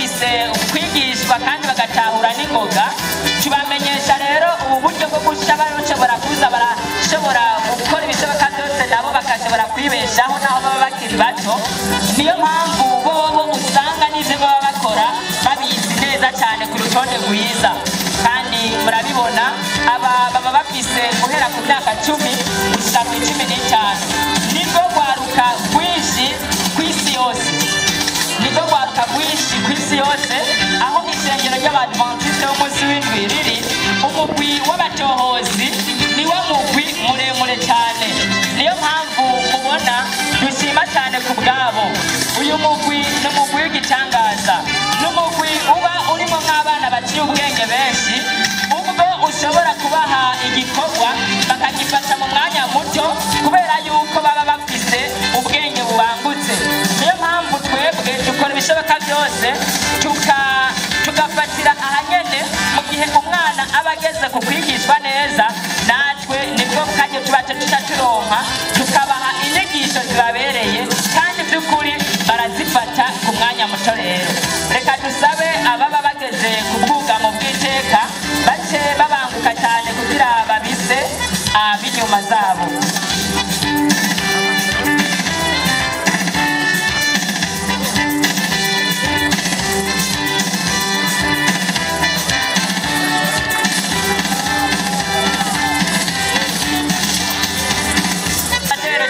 bafise kwigishwa kandi bagatahura n'ingoga. Tubamenyesha rero ubu buryo bwo guca bashobora kuza barashobora gukora ibishoboka byose nabo bakashobora kwibeshaho naho baba bakiri bato. Niyo mpamvu bobo usanga n'ivyo baba bakora babizi neza cyane ku rutonde rwiza, kandi murabibona aba baba bafise guhera ku myaka 10 gushika ku 15. Nibwo rwaruka rwinshi kw'isi yose, nibwo rwaruka rwinshi kw'isi yose, aho ishengero ry'Abadventiste b'umunsi w'indwi riri. Umugwi w'abatohozi niwo mugwi muremure cyane, niyo mpamvu mubona dushima cyane ku bwabo. Uyu mugwi ni umugwi w'igitangaza, ni umugwi uba urimo nk'abana baciye ubwenge benshi, ubwo ushobora kubaha igikorwa bakagifata mu mwanya muto kubera yuko baba bafise ubwenge bubangutse. Niyo mpamvu twebwe dukora ibishoboka byose tugafatira ahanyene mu gihe umwana aba ageze ku kwigishwa neza, natwe nibwo kajya tuba tuca turonka tukabaha inyigisho zibabereye kandi by'ukuri barazifata ku mwanya muto. Rero reka dusabe ababa bageze ku bwugamo bw'iteka bace babanguka cyane kugira babise ab'inyuma zabo.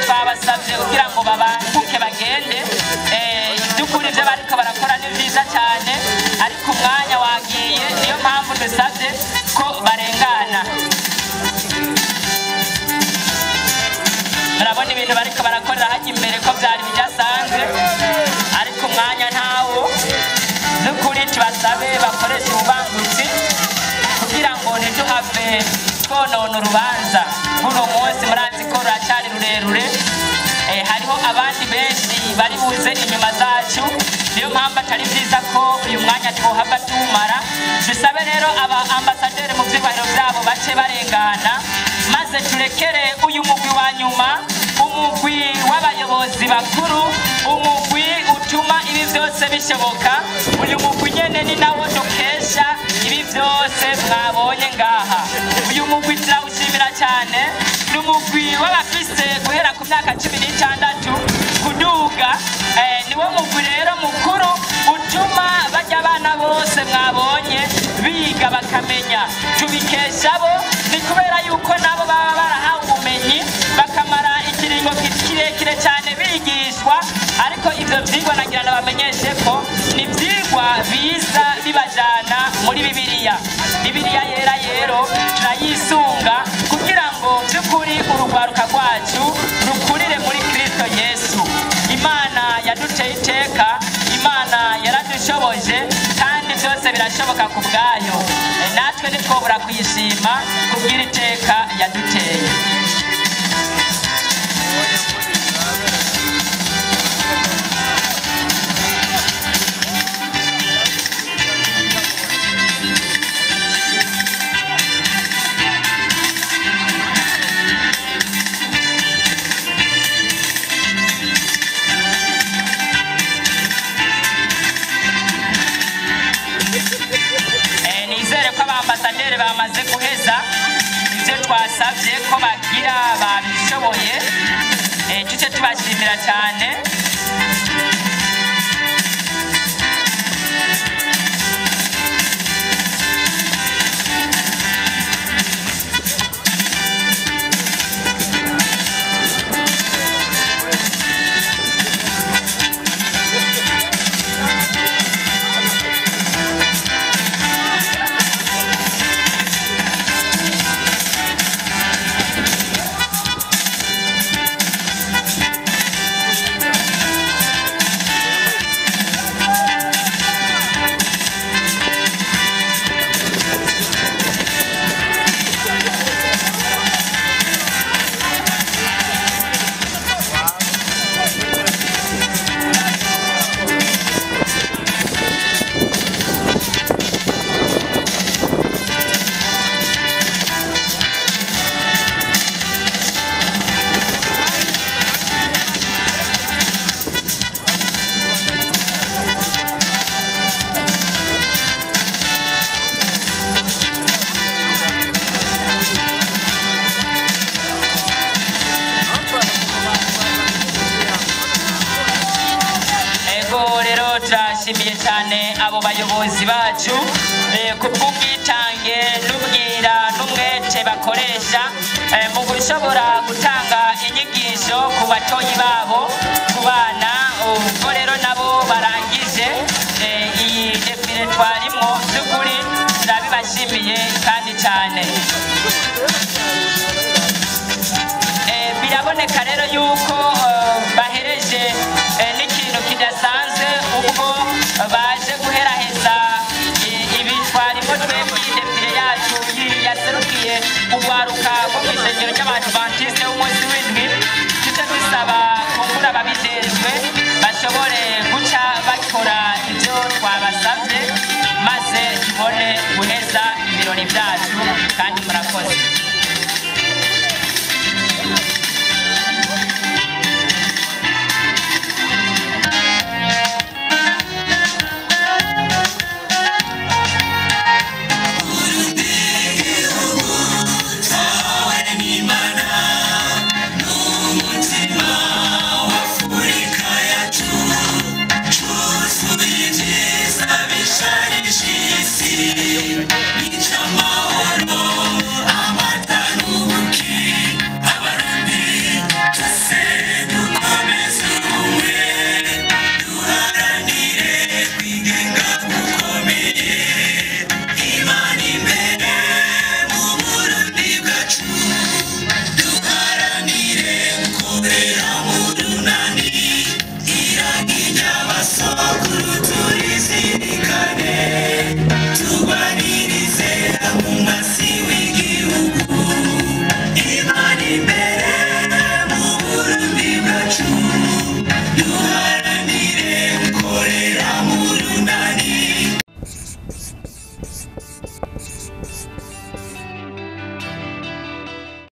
Twabasabye kugira ngo babanguke bagende. By'ukuri ibyo bariko barakora ni byiza cyane, ariko umwanya wagiye, niyo mpamvu dusabye ko barengana. Murabona ibintu bariko barakorera hajya imbere ko byari bidasanzwe, ariko umwanya ntawo. By'ukuri tubasabe bakoreshe ububangutsi kugira ngo ntituhave twonona urubanza buno munsi. Murazi ko ruracyari rurerure, hariho abandi benshi bari buze inyuma zacu, niyo mpamvu atari byiza ko uyu mwanya twohava tuwumara. Dusabe rero aba ambasaderi mu byubahiro byabo bace barengana, maze turekere uyu mugwi wa nyuma, umugwi w'abayobozi bakuru, umugwi utuma ibi byose bishoboka. Uyu mugwi nyene ni nawo dukesha ibi byose mwabonye ngaha. Uyu mugwi turawushimira cyane, ni umugwi w'abafise guhera ku myaka 16 kuduga. Niwo mugwi rero mukuru utuma bajya abana bose mwabonye biga bakamenya. Tubikesha bo ni kubera yuko nabo baba barahawe ubumenyi bakamara ikiringo kirekire cyane bigishwa, ariko ivyo vyigwa nagira nabamenyeshe ko ni ivyigwa biza bibajana muri Bibiliya. Bibiliya yera yero turayisunga kugira ngo by'ukuri urugwaruka rwacu rukurire muri Kristo Yesu. Imana yaduteye iteka, Imana yaradushoboje kandi byose birashoboka ku bwayo. Natwe ntitwobura kuyishima kubw'iri teka yaduteye. Ambasaderi bamaze guheza ibyo twasabye ko bagira babishoboye, tuce tubashimira cyane. abo bayobozi bacu ku bw'ubwitange n'ubwira n'umwete bakoresha mu gushobora gutanga inyigisho ku batoyi babo, ku bana. Ubwo rero nabo barangije iyi défilé twarimwo, by'ukuri turabibashimiye kandi cyane. Biraboneka rero yuko bahereje n'ikintu kidasanzwe ubwo baje guheraheza ibi twarimo twebwe, iyi défilé yacu yaserukiye urwaruka rwo mu ishengero ry'Abadivantisite w'umunsi w'indwi. Tuce dusaba kumbura ababijejwe bashobore guca bakora ibyo twabasabye, maze tubone guheza ibirori byacu.